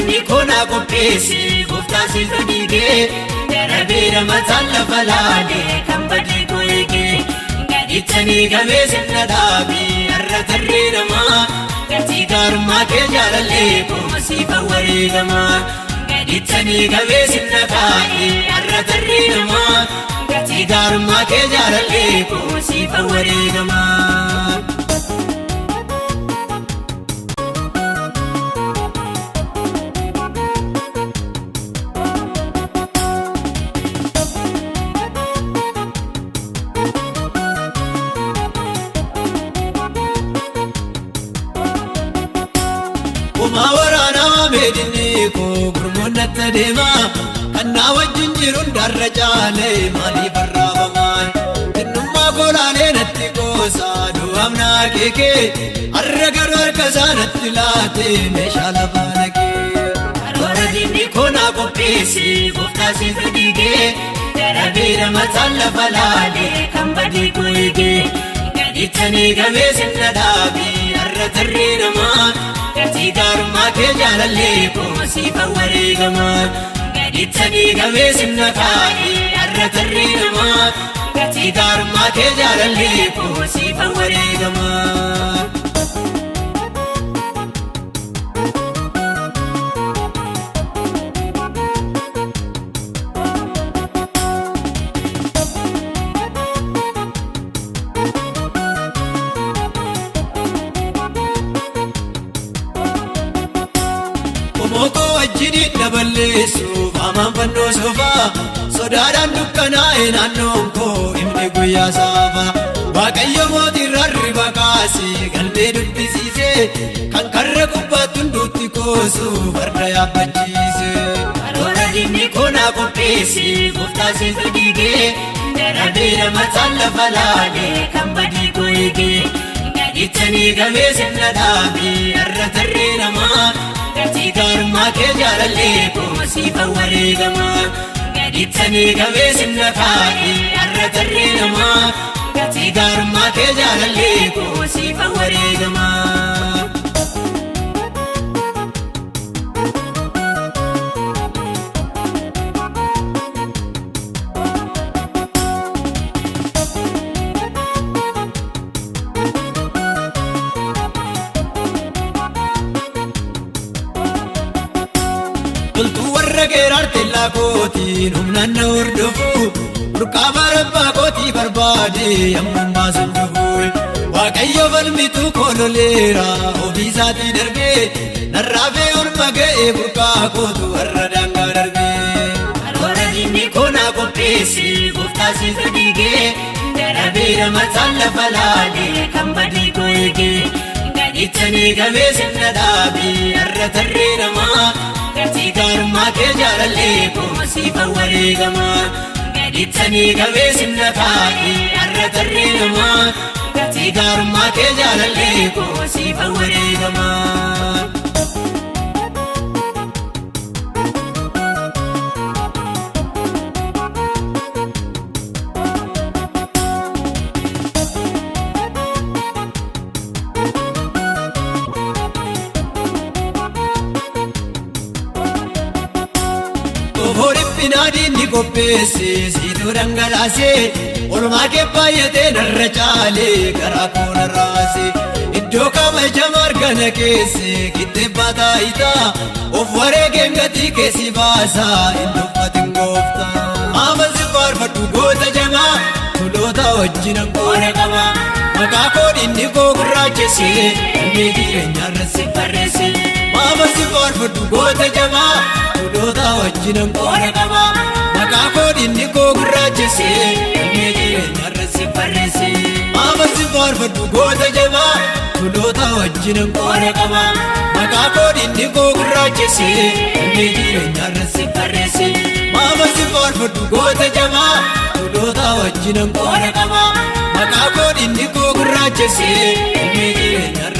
Diinni koo naa qopheessi gooftaa situ diigee Darabeera mataan lafa laalee kan badii koo eegee Gadichanii gamee sirna dhaabii har'a tarree namaa Gatii gaarummaa kee jaalallee koo siifa wareegamaa Gadichanii gamee sirna kaa'ee har'a tarree namaa Gatii gaarummaa kee jaalallee koo siifa wareegamaa. Homaa waraanaa meedinni koo gurmuun natti adeema kan naa wajjin jiruun darra caalee maaliif arraabamaa xinnummaa koo laalee natti qoosaa du'aaf naa keekee har'a garuu harka isaa natti laatee meeshaa lafaa naqee. Karoora diinni koo naa qopheessi gooftaa situ diigee darabeera mataan lafa laalee kan badii koo eegee gadichanii gamee sirna dhaabii har'a tarree namaa gatii gaarummaa kee jaalallee koo siifa wareegamaa gadichanii gamee sirna kaa'ee har'a tarree namaa gatii gaarummaa kee jaalallee koo siifa wareegamaa. Qomoo wajjin daballeessuuf hamaan fannoo soofaa sodaadhaan dukkanaa'e naannoon koo himni guyyaa saafa Waaqayyo mootii riba kaasee galmee dubbisiisee kan karra gubbaatti hunduutti koosu farda yaabbachiise. Karoora diinni koo naa qopheessi gooftaa situ diigee darabeera mataan lafa laalee kan badii koo eegee gadichanii gamee sirna dhaabii har'a tarree namaa gatii gaarummaa kee jaalallee koo siifa wareegamaa gadichanii gamee sirna kaa'ee har'a tarree namaa gatii gaarummaa kee jaalallee koo siifa wareegamaa. Toltuu warra geeraartellaa kootiin humnaan na hordofu burqaa barabbaa kootii barbaade yemmuu baasan dhufu Waaqayyo falmituu koo loleera ofii isaatii darbee narraafee olma ga'ee burqaa kootu warra daangaa darbee. Karoora diinni koo naa qopheessi gooftaa situ diigee darabeera mataan lafa laalee kan badii koo eegee gadichanii gamee sirna dhaabii har'a tarree namaa gatii gaarummaa kee jaalallee koo siifa wareegamaa gadichanii gamee sirna kaa'ee har'a tarree namaa gatii gaarummaa kee jaalallee koo siifa wareegamaa. Obbo dhiphinaa diinni qopheesse siituu dhangalaasee Olmaa kee baay'atee narra caalee garaa koo narraase Iddoo kabajama argana keesse kittee taayitaa of wareegeen gatii keessi baasaa hin tuffatin gooftaa. Maafa si faarfadhu goota jabaa toloota wajjin qoora qaba Maqaa koo diinni koo gurraachesse galmee jireenyaarra si barreesse. Maafa si faarfadhu goota jabaa toloota wajjin qoora qaba Maqaa koo diinni koo gurraachesse galmee jireenyaarra si barreesse. Maafa si faarfadhu goota jabaa toloota wajjin qoora qaba Maqaa koo diinni koo gurraachesse galmee jireenyaarra si barreesse. Maafa si faarfadhu goota jabaa toloota wajjin qoora qaba Maqaa koo diinni koo gurraachesse galmee jireenyaarra.